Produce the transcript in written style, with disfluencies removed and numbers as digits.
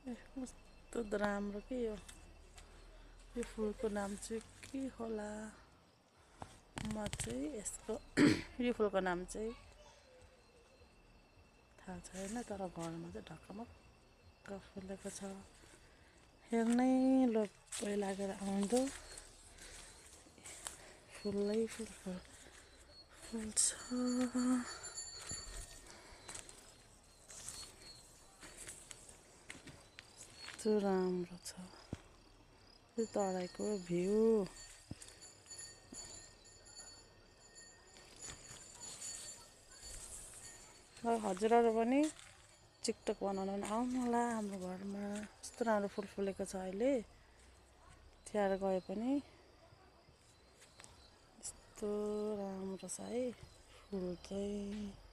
कस्तो राम्रो के यो फुलको नाम चाहिँ के होला? म चाहिँ यसको यो फुलको नाम चाहिँ थाहा छैन, तर घरमा चाहिँ ढकमक्क फुलेको छ। हेर्नै लोभै लागेर आउँदो फुलै फुल छ। कस्तो राम्रो छ यो तराईको भ्यू। हजुरहरू पनि टिकटक बनाउन आउनु होला हाम्रो घरमा। कस्तो राम्रो फुल फुलेको छ अहिले। तिहार गए पनि यस्तो राम्रो छ है फुल चाहिँ।